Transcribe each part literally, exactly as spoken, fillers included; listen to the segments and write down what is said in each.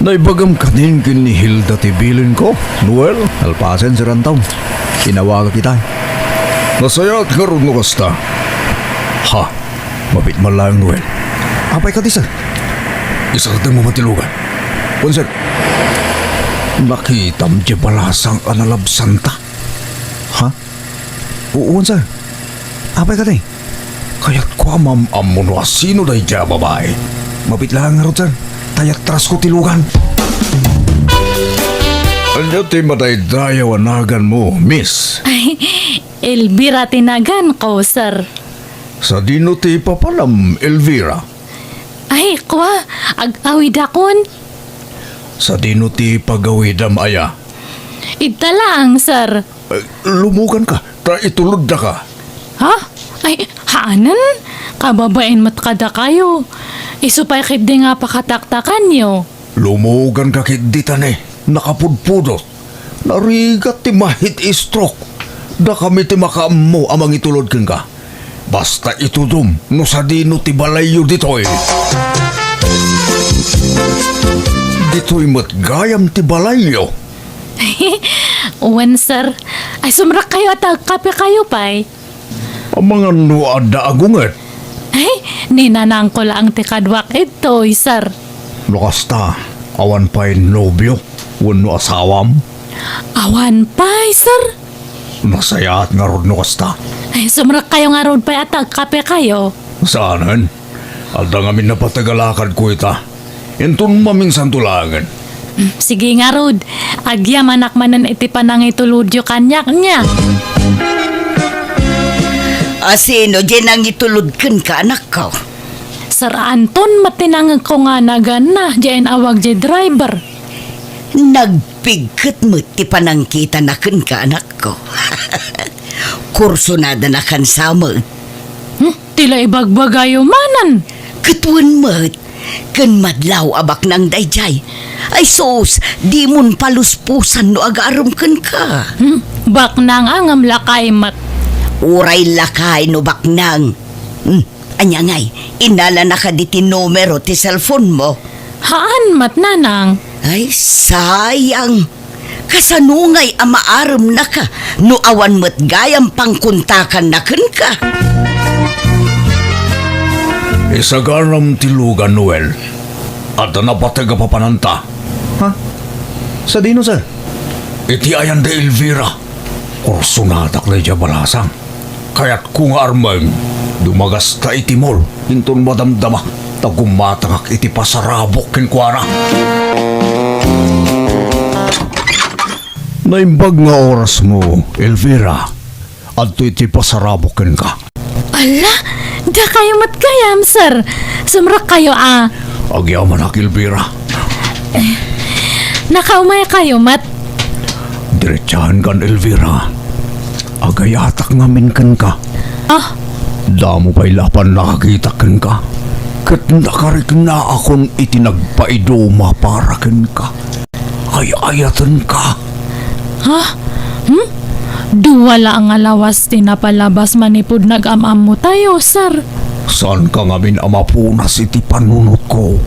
Naibagam kanin ken ni Hilda ti bilinko, Noel, alpasen, Sir Anton. Inawagak ita. Nasayaat ngarud no kasta. Ha? Mabiit man laeng, Noel. Apay kadi, sir? Isardengmo man ti lugan. Wen, sir. Nakitam diay balasang a nalabsanta? Ha? Wen, sir. Apay kadi? Kayatko a maam-ammo no asino daydiay a babai. Mabiit laeng ngarud, sir. Ta iyatrasko ti lugan. Ania ti madaydayaw a naganmo, miss? Ay, Elvira ti naganko, sir. Sadino ti papanam, Elvira? Ay, kua, ag-awidakon. Sadino ti pagawidam, aya? Ita laeng, sir. Eh, lumuganka, ta ituloddaka. Ha? Ay, haanen? Kababain met kadakayo. Isu pay ketdi nga pakataktakanyo. Lumuganka ketdi ta ne, nakapudpudot. Narigat ti ma-heat stroke. Dakami ti makaammo a mangitulod kenka. Basta itudom no sadino ti balayyo ditoy. Ditoy met gayam ti balayyo. Wen, sir. Ay, sumrekkayo a ta agkapekayo pay. Amangan no adda agunget? Ay, ni nanangko laeng ti kaduak ditoy, sir. No kasta, awan pay nobio wenno asawam? Awan pay, sir. Nasayaat ngarud no kasta. Ay, sumrekkayo ngarud pay a ta agkapekayo. Saanen? Adda ngamin napateg a lakadko ita. Inton maminsanto laengen. Mm, sige ngarud. Agyamanak manen iti panangitulodyo kaniak, nia. Asino diay nangitulod kenka, anakko? Sir Anton met ti nangegko nga naganna, diay inawag diay driver. Nagpigket met ti panangkitana kenka, anakko. Kursunadana kansa met. Hmm? Ti la ibagbagayo manen. Ket wen met, ken madlaw a baknang daydiay. Ay sus, dimon palusposan no agarem kenka. Hmm? Baknang a ngem lakay met. Uray lakay no baknang. Hmm, ania ngay, innalana kadi ti numero ti cellphone mo? Haan met, nanang. Ay, sayang. Kasano ngay a maaremnaka no awan met gayam pangkontakanna kenka? Isaganam ti lugan, Noel. Adda napateg a papananta. Ha? Sadino, sir? Iti ayan da Elvira. Kursunadak daydiay a balasang. Kayatko nga armeng, dumagasta iti mall, inton madamdama, ta gumatangak iti pasarabok kenkuana. Naimbag nga orasmo, Elvira. Adto iti pasarabok kenka. Ala, dakayo met gayam, sir. Sumrekkayo a. Agyamanak, Elvira. Nakaumaykayo met. Diretsahankan, Elvira. Agayatak ngamin kenka. Ah? Damo pay la a pannakakitak kenka. Ket nakariknaakon iti nagpaiduma para kenka. Ay-ayatenka. Ha? Hmm? Dua la nga lawas ti napalabas manipud nag-am-ammotayo, sir. Saanka ngamin a mapunas iti panunotko.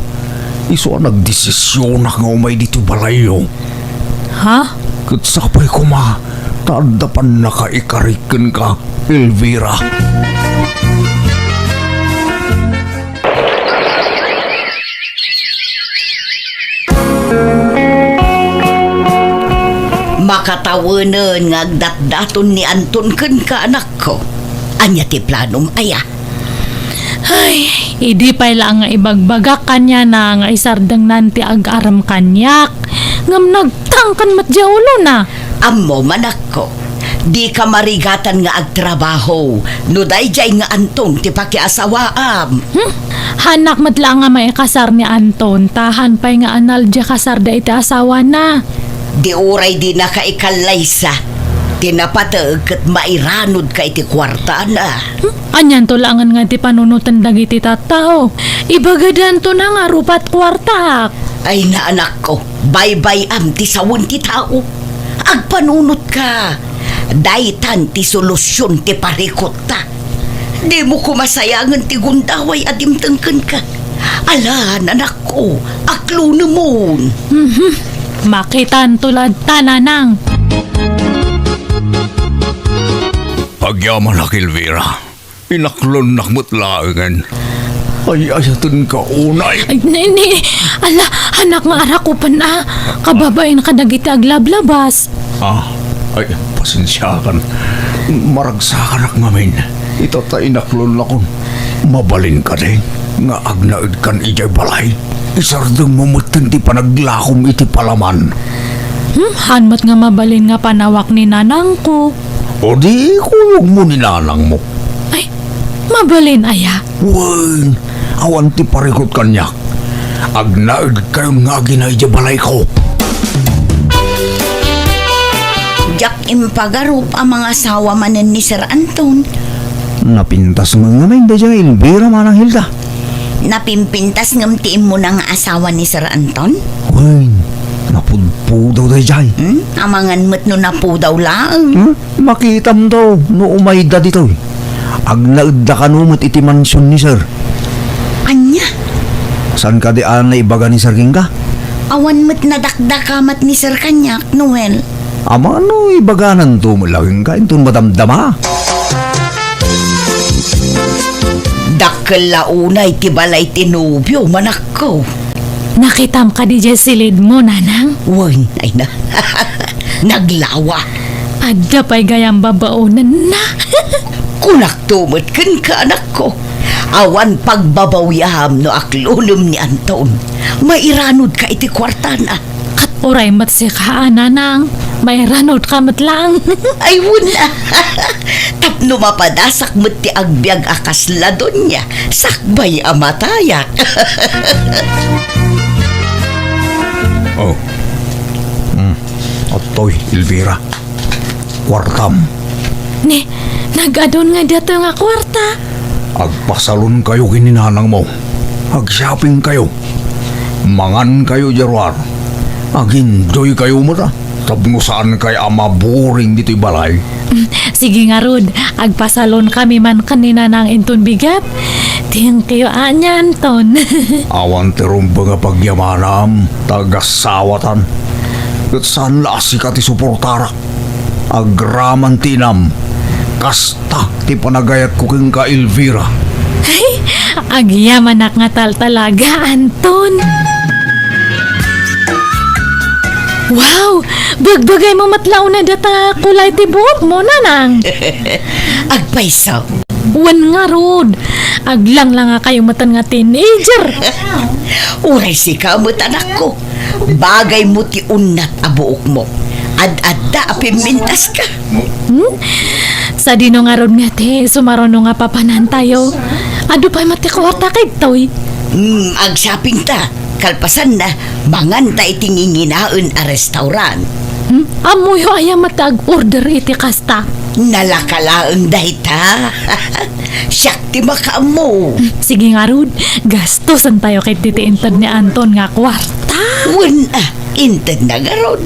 Isu a nagdesisionak nga umay ditoy balayyo. Ha? Ket sapay koma, ta adda pannakaikarik kenka, Elvira. Makatawenen nga agdatdaton ni Anton kenka, anakko. Ania ti planom, aya? Ay, idi pay la nga ibagbagak kaniana nga isardengnan ti agarem kaniak, ngem nagtangken met diay ulona. Ammom, anakko, dika marigatan nga agtrabaho no daydiay nga Anton ti pakiasawaam. Hmm? Haanak met la nga maikasar ni Anton, ta haan pay nga annal diay kasarda iti asawana. Di uray dinaka ikallaysa, ti napateg ket mairanudka iti kuartana. Hmm? Anianto laengen nga ti panunoten dagiti tattao? Ibagadanto na nga rupat kuartaak. Ay, anakko, baybay-am ti sawen ti tao. Agpanunotka. Daytan ti solusion ti parikutta. Dimo koma sayangen ti gundaway a dimteng kenka. Ala, nanakko, aklonemon. Mhm. Makitanto latta, nanang. Agyamanak, Elvira. Inaklonnak met laengen. Ay, ayatenka unay. Ay, ni, ni, ala, anak nga arakupen a. Kababain kadagiti aglablabas. Ah, ay, pasensiakan. Maragsakanak ngamin. Ita ta inaklonnakon. Mabalin kadi nga agnaedkan idiay balay? Isardengmo metten ti panaglakom iti palaman. Hmm, haan met nga mabalin nga panawak ni nanangko. O di, kuyogmo ni nanangmo. Ay, mabalin aya? Wen, awan ti parikut kaniak. Agnaedkayon nga agina idiay balayko. Diak impagarup a mangasawa manen ni Sir Anton. Napintas met ngamin daydiay nga Elvira, Manang Hilda. Napimpintas ngem ti immuna nga asawa ni Sir Anton? Wen, napudpudaw daydiay. Hmm? Amangan met no napudaw laeng. Hmm? Makitamto no umayda ditoy. Agnaedda kano met iti mansion ni Sir. Ania? Saan kadi a naibaga ni Sir kenka? Awan met nadakdakamat ni Sir kaniak, Noel. Amangan no ibagananto met la kenka inton madamdama. Dakkel la unay ti balay ti nobio, manakko. Nakitam kadi diay silidmo, nanang? Wen, ay na. Naglawa. Adda pay gayam babaonenna. Kunakto met kenka, anakko. Awan pagbabawiam no aklonem ni Anton. Mairanodka iti kuartana. Ket uray met sika a, nanang, mairanodka met laeng. Ay, wen a. Tapno mapadasak met ti agbiag a kasla donia, sakbay a matayak. Oh. Hmm. Adtoy, Elvira. Kuartam. Ni, nag-adun nga datoy nga kuarta. Agpasalonkayo ken ni nanangmo. Ag-shoppingkayo. Mangankayo idiay ruar. Ag-enjoykayo met a. Tapno saankayo a maboring ditoy balay. Mm, sige ngarud, agpasalonkami man ken ni nanang inton bigat. Thank you, ania, Anton. Awan ti rumbeng a pagyamanam, ta agasawatan. Ket saan la a sika ti suportarak. Agraman ti inam. Kasta ti panagayatko kenka, Elvira. Ay, agyamanak nga taltalaga, Anton. Wow! Bagbagaymo met la unay data kulay ti buokmo, nanang. Agpayso. Wen ngarud, aglanglangayo metten nga teenager. Uray sika met, anakko. Bagaymo ti unnat a buokmo. Ad-adda a pimmintaska. Hmm? Sadino ngarud nga ti sumaruno nga papanantayo? Adu pay met ti kuarta kadtoy. Hmm, ag-shoppingta. Kalpasanna, manganta iti nginginaen a restaurant. Hmm? Ammoyo aya met ti ag-order iti kasta? Nalaka laeng dayta. Siak ti makaammo. Sige ngarud, gastosantayo ketdi ti inted ni Anton nga kuarta. Wen a, intedna ngarud.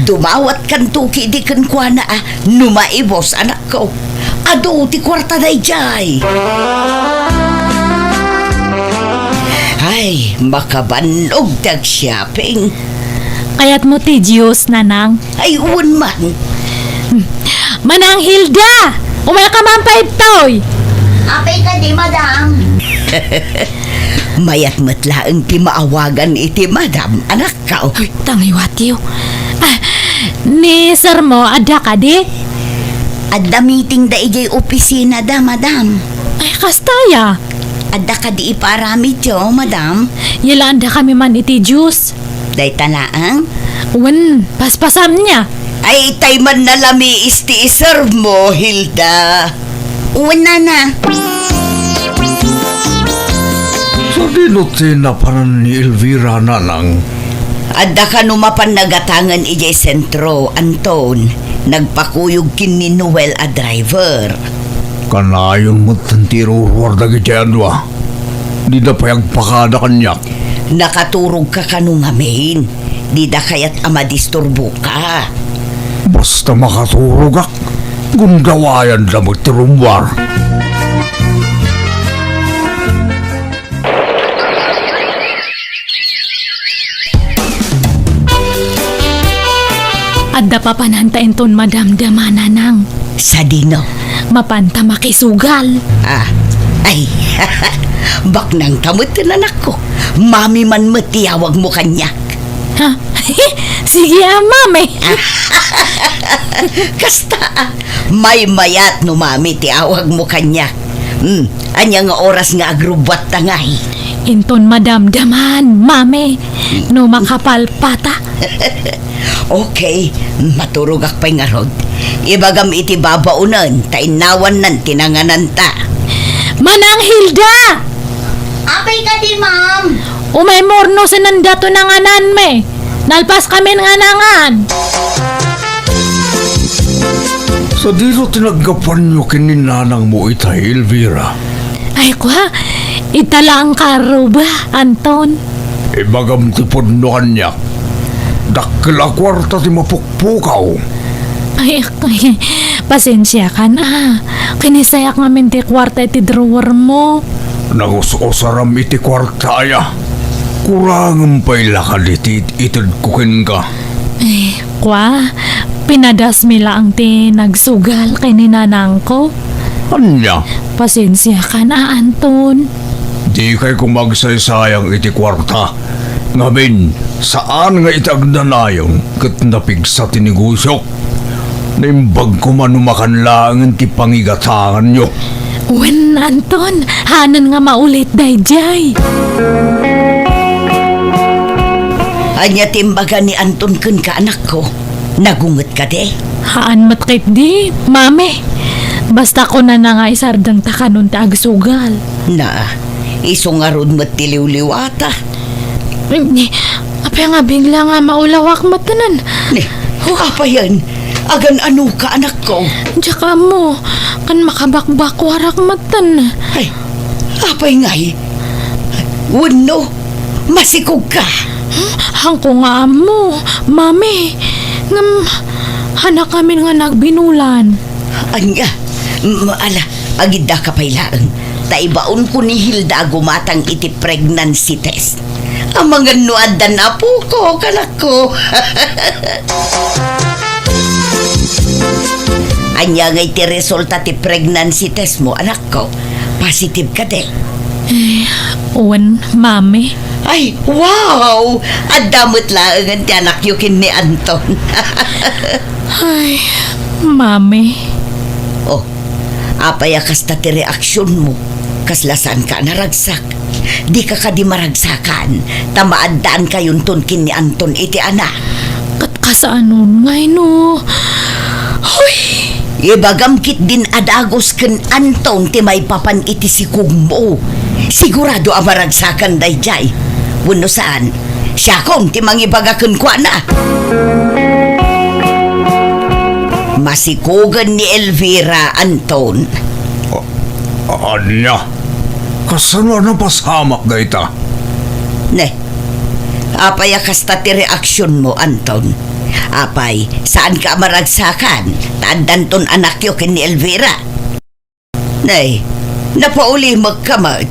Dumawatkanto ketdi kenkuana a no maibus, anakko. Adu ti kuarta daydiay. Ay, makabannog ti ag-shopping. Kayatmo ti juice, nanang? Ay, wen man. Manang Hilda! Umayka man pay ditoy! Apay kadi, madam? Mayat met laeng ti maawagan iti madam, anakko. Uy, tangiwatiyo. Ah, ni sirmo, adda kadi? Adda meetingda idiay opisinada, madam. Ay, kasta aya? Adda kadi ipaaramidyo, madam? Yalaandakami man iti juice. Dayta laeng? Wen, paspasamna. Ay, tay man nalamiis ti iservemo, Hilda. Wen, nana. Sadino ti napanan ni Elvira, nanang? Adda kano mapan nagatangen idiay sentro, Anton. Nagpakuyog ken ni Noel a driver. Kanayon met ti iruruar dagiti adua. Dida pay agpakada kaniak. Nakaturogka kano ngamin? Dida kayat a madisturboka. Basta makaturogak, gundawayanda met ti rummuar. Adda papananta inton madamdama, Nanang. Sadino? Mapanta makisugal. Ah, ay, baknang ta met, anakko. Mami man met ti awagmo kaniak. Ha? Sige, a, Mami. Kasta, a, maymayat no Mami ti awagmo kaniak. Hmm, ania nga oras nga agrubbuatta ngay? Inton madamdaman, Mami, no makapalpata. Okay, maturogak pay ngarud. Ibagam iti babaonen, ta innawannan ti nangananta. Manang Hilda! Apay kadi, ma'am? Umay murno, sinanda to nangananmi. Nalpas kamin nga nangan. Sadino ti naggapuanyo ken ni nanangmo itay, Elvira? Ay, kua, ita laeng karuba, Anton. Ibagam ti pudno kaniak. Dakkel a kuarta ti mapukpukaw. Ay, ay, pasensiakan, a. Kinisayak ngamin ti kuarta iti drawer mo. Nangus-usaram iti kuarta, aya. Kurangem pay la kadi ti it-itedko kenka. Eh, kua, pinadasmi laeng ti nagsugal ken ni nanangko. Ania? Pasensiakan, a, Anton. Dikay koma agsaysayang iti kuarta. Ngamin, saan nga iti agnanayon ket napigsa ti negosiok. Naimbag koma no makan laengen ti pangigatanganyo. Wen, Anton, hanen nga maulit daydiay. Ania ti imbaga ni Anton kenka, anakko? Nagunget kadi? Haan met ketdi, Mami. Basta kunana nga isardengta kanon ti agsugal. Na, isu ngarud met ti liwliwata. Ni, apay nga bigla nga maulawak metten? Ni, oh, apayen? Agan-anoka, anakko? Diak ammo, ken makabakbakuarak metten. Ay, apay ngay? Wenno, masikogka? Hmm, haanko nga ammo, Mami. Ngem, hanak amin nga nagbinulan. Ania? M-, ala, agiddaka pay laeng. Ta ibaonko ni Hilda a gumatang iti pregnancy test. Amangan no addan apoko, kanakko. Ania ngay ti resulta ti pregnancy test mo, anakko? Positive kadi? Eh, wen, Mami. Ay, wow! Adda met laengen ti anakyo ken ni Anton. Ay, Mami. Oh, apay a kasta ti reaksionmo? Kasla saanka a naragsak? Dika kadi maragsakan, ta maaddaankayon ton ken ni Anton iti anak. Ket kasaanon ngay no? Hoy! Ibagam ketdin a dagus ken Anton ti maipapan iti sikogmo. Sigurado a maragsakan daydiay. Wenno saan, siakon ti mangibaga kenkuana. Masikogen ni Elvira, Anton. A-, ania? Kasano a napasamak dayta? Ne, apay a kasta ti reaksionmo, Anton? Apay, saanka a maragsakan, ta addanton anakyo ken ni Elvira? Nay, napaulimekka met.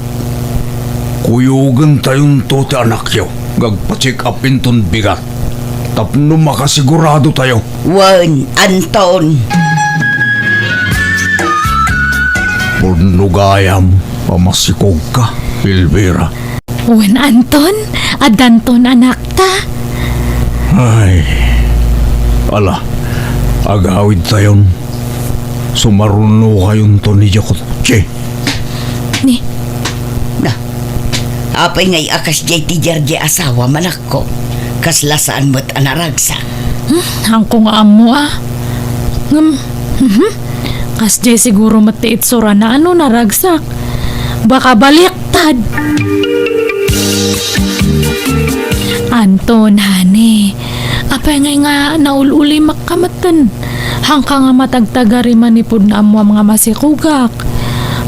Kuyogentayonto ti anakyo nga agpa-check up inton bigat tapno makasiguradotayo. Wen, Anton. Pudno gayam a masikogka, Elvira. Wen, Anton, addanton anakta. Ay, ala, agawidtayon. Sumarunokayonto ni Jokotche. Ni? Na, apay ngay a kasdiay ti diardiay asawa, manakko? Kasla saan met a naragsak. Hmm, haanko nga ammo, a. Ngem, mhm. Kasdiay siguro met ti itsurana a no naragsak. Baka baliktad. Anton, honey, apay ngay nga naul-ulimekka metten? Haanka nga matagtagari manipud nga ammoam nga masikogak.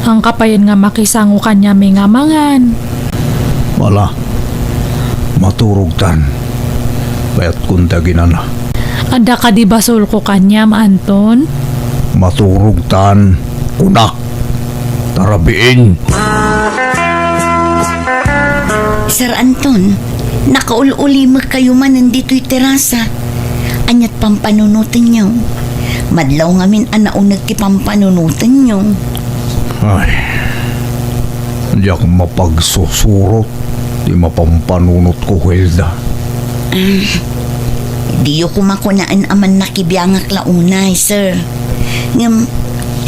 Haanka payen nga makisango kaniami nga mangan. Ala, maturogtan. Payatkon daginana. Adda kadi basolko kaniam, Anton? Maturogtan, kunak. Tarabiin. Sir Anton, nakaul-ulimekkayo manen ditoy terasa. Ania pampanunotenyo. Madlaw ngamin a nauneg ti pampanunotenyo. Ay, diak mapagsusurot ti mapampanunotko, Hilda. Ah, diyo koma kunaen a mannakibiangak la unay, sir. Ngem,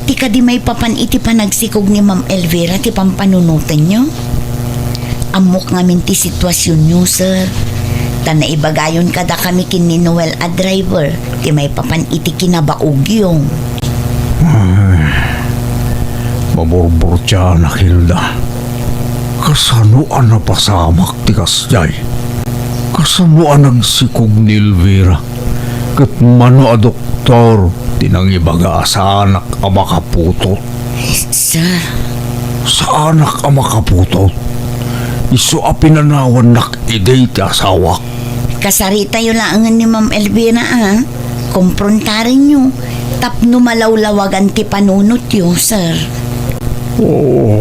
ti kadi maipapan iti panagsikog ni Ma'am Elvira ti pampanunotenyo? Ammok ngamin ti situasionyo, sir. Ta naibagayon kadakami ken ni Noel a driver ti maipapan iti kinabaogyo. Ay, maburburtianak, Hilda. Kasano a napasamak ti kasdiay? Kasano a nagsikog ni Elvira? Ket mano a doktor ti nangibaga a saanak a makaputot? Sir. Saanak a makaputot? Isu a pinanawannak idi ti asawak. Kasaritayo laengen ni Ma'am Elvira, a. Komprontarenyo tapno malawlawagan ti panunotyo, sir. Oh.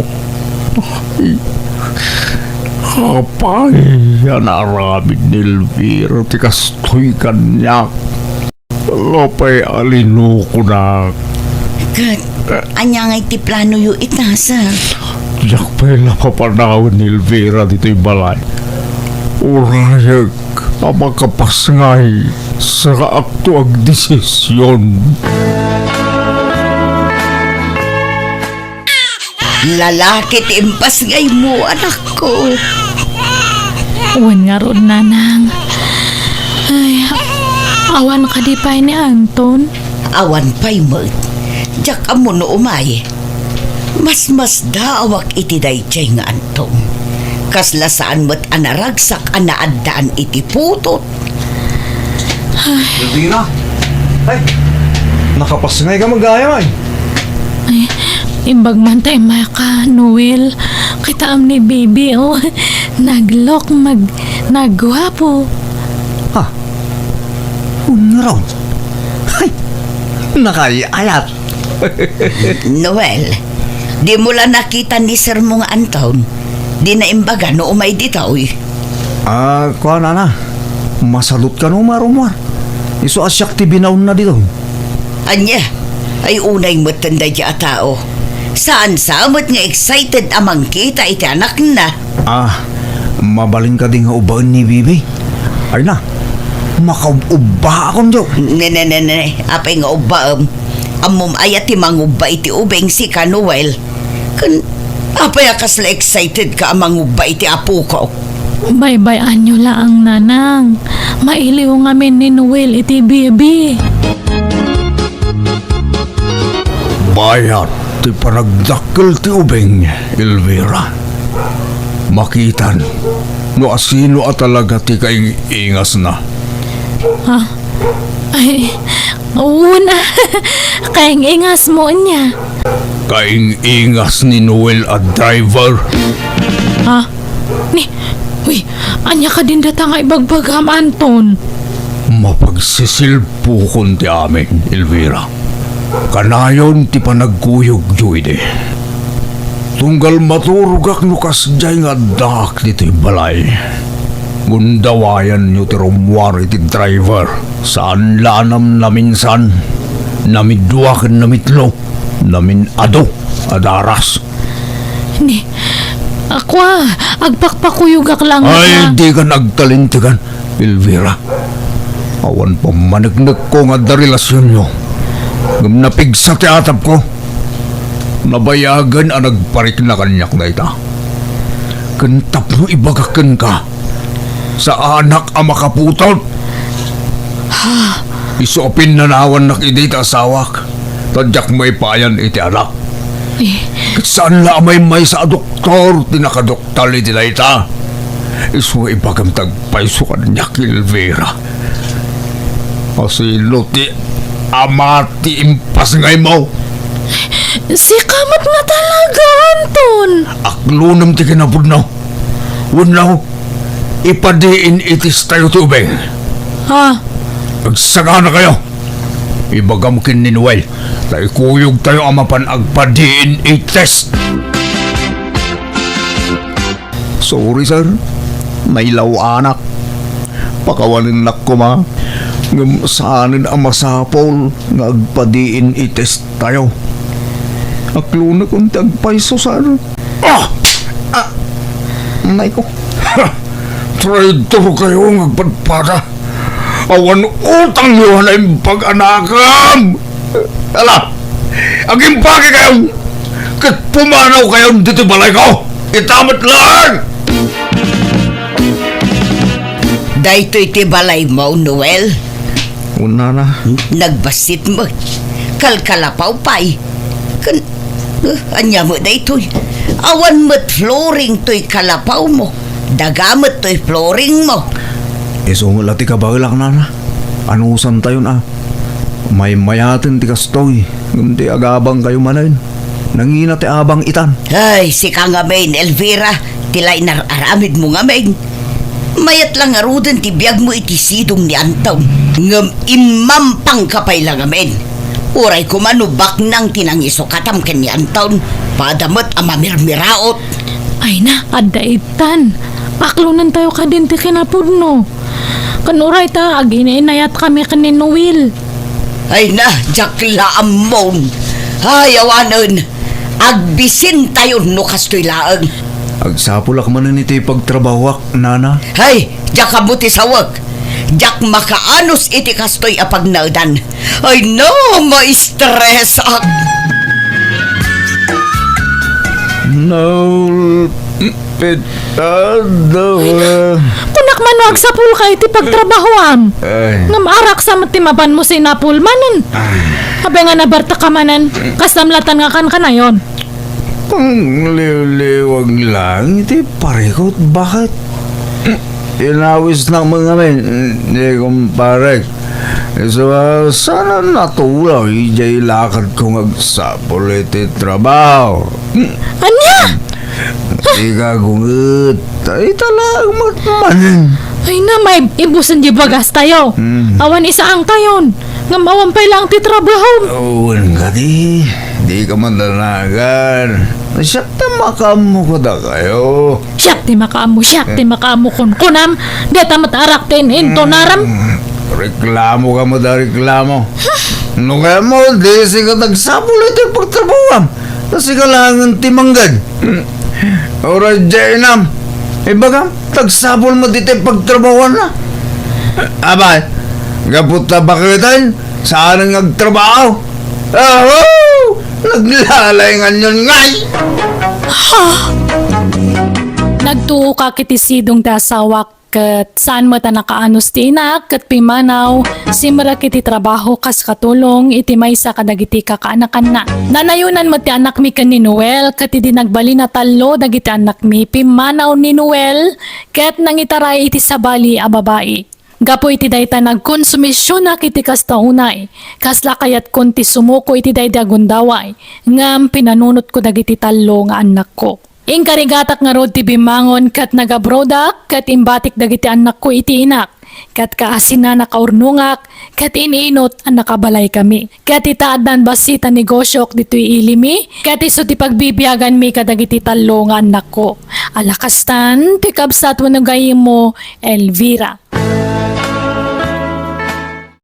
Apay a naaramid ni Elvira ti kastoy kaniak? Apay a linukonak? Ket, ania ngay ti planoyo ita, sir? Diak pay la papanawen ni Elvira ditoy balay. Urayek a makapasngay, sakaakto agdesision. Lalaki ti impasngaymo, anakko. Wen ngarud, nanang. Ay, awan kadi pay ni Anton? Awan pay met. Diak ammo no umay. Masmasdaawak iti daydiay nga Anton. Kasla saan met a naragsak a naaddaan iti putot. Elvira! Ay! Nakapasngay ka, magayam ay! Ay, imbag man ta immay ka, Noel. Kitaem ni Bibi, oh. Naglok, mag-, nagguapo. Ha? Wen ngarud? Ay! Nakaay-ayat! Noel, dimo la nakita ni sermo nga Anton? Dina imbaga no umay ditoy? Ah, kuan, nana. Masalot kano, Marumar. Isu a siak ti binaonna ditoy. Ania? Ay, unay metten daydi a tao. Saan sa met nga excited a mangkita iti anakna? Ah, mabalin kadi nga ubbaen ni Bibi? Ay na, makaub-ubbaakon, Joe. Ne, ne, ne, ne, apay nga ubbaem? Ammom aya ti mangubba iti ubing, sika, Noel? Ken apay a kasla excited ka a mangubba iti apoko? Baybay-anyo laeng, nanang. Mailiw ngamin ni Noel iti Bibi. Bayat ti panagdakkel ti ubing, Elvira. Makitan no asino a talaga ti kaing-ingasna. Ah, ay, una. Kaing-ingasmo ania? Kaing-ingas ni Noel a driver. Ha? Ni, uy, ania kadin data nga ibagbagam, Anton? Mapagsisilpukon ti amin, Elvira. Kanayon ti panagkuyogyo idi. Tunggal maturogak no kasdiay nga addaak ditoy balay. Gundawayanyo ti rummuar iti driver. Saan la a namnaminsan, namidua ken namitlo, namin-adu a daras. Ni, akua, agpakpakuyogak laeng. Ay, dika agtalintegan, Elvira. Awan pammaneknekko nga adda relasionyo. Ngem napigsa ti atapko. Nabayagen a nagparikna kaniak dayta. Ken tapno ibagak kenka, saanak a makaputot. Isu a pinnanawannak idi ti asawak, ta diak maipayan iti anak. Eh. Ket saan la a maymaysa a doktor ti nakadoktal iti dayta. Isu nga ibagam ti agpayso kaniak, Elvira. Asino ti ama ti impasngaymo? Sika met nga talaga, Anton. Aklonem ti kinapudno. Wenno, ipa-D N A test tayo ti ubing. Ha? Agsaganakayo. Ibagam ken ni Noel, ta ikuyogtayo a mapan agpa-D N A test. Sorry, sir. Nailaw-anak. Pakawanennak koma. Ngem saanen a masapul nga agpadiin iti estayo. Aklonekon ti agpayso saan. Ah! Ah! Nay ko. Ha! Traidor kayo nga agpadpada. Awan utangyo a naimbag a nakam! Ala! Agimbagi kayo! Ket pumanaw kayo ditoy balay ko! Ita met laeng! Daytoy ti balaymo, Noel? Unana. Nagbassit met. Kalkalapaw pay. Ken, eh, ania met daytoy? Awan met flooring toy kalapawmo. Daga met toy flooringmo. Isu met la ti kabaelak, nana. Anusantayon a. Maymayaten ti kastoy. Ngem ti agabangkayo manen, nangina ti abang itan. Ay, sika ngamin, Elvira, ti lainar-aramidmo ngamin. Mayat la ngaruden ti biagmo iti sidong ni Anton. Ngem immampangka pay la ngamin. Uray koma no baknang ti nangisukatam ken ni Anton, pada met a mamirmiraot. Ay na, adda ittan. Aklonentayo kadin ti kinapudno. Ken uray ta, aginainayatkami ken ni Noel. Ay na, diak la ammon. Ay, awanen. Agbisintayon no kastoy laeng. Agsapulak manen iti pagtrabahoak, nana. Ay, diak ammo ti sawek. Diak makaanus iti kastoy a pagnaedan. Ay no, ma-stressak. No, pitado. Kunak man no agsapulka iti pagtrabahoam. Ay. Ngem araksa met ti mapanmo sinapul manen. Ay. Abay nga nabartek ka manen, kastam latan nga kankanayon. Pangliwliwag lang iti parikut, bakit? Inawisnak met ngamin, ni kumparek. Isu a, saan a natulaw idiay lakadko nga agsapul iti trabaho. Ania? Ikaw met, ita laeng met manen. Ay na, maibusen di bagastayo. Hmm. Awan isaankayon. Ngem awan pay laeng ti trabaho. Wen kadi, dika madanagan. Siak ti makaammo kadakayo. Siak ti makaammo, siak ti makaammo kunkunam. Dita met arak ti in-intunaram. Hmm, reklamo ka met a reklamo. No kayatmo, di sika ti agsapul iti pagtrabahoam. Ta sika laengen ti mangged. Uray diay inam. Ibagam, ti agsapul met iti pagtrabahoanna. Abay, gapu ta baketen, saanen nga agtrabaho. Aho! Naglalainganyon ngay! Ha? Nagtuokak iti sidong ti asawak, ket saan met a nakaanus ti inak, ket pimmanaw, simrek iti trabaho kas katulong iti maysa kadagiti kakaanakanna. Nanayonan met ti anakmi ken ni Noel, ket idi nagbalin a tallo dagiti anakmi, pimmanaw ni Noel, ket nangitaray iti sabali a babai. Gapu iti dayta, nagkonsumisionak iti kasta unay. Kasla kayatkon ti sumuko iti daydi a gundaway, ngem pinanunotko dagiti tallo nga annakko. Inkarigatak ngarud ti bimmangon ket nag-abroadak ket imbatik dagiti annakko iti inak, ket kaasina nakaurnongak ket in-inut a nakabalaykami. Ket ita addan bassit a negosiok ditoy ilimi, ket isu ti pagbibiaganmi kadagiti tallo nga annakko. Ala kastan, ti kabsat wenno gayyemmo, Elvira.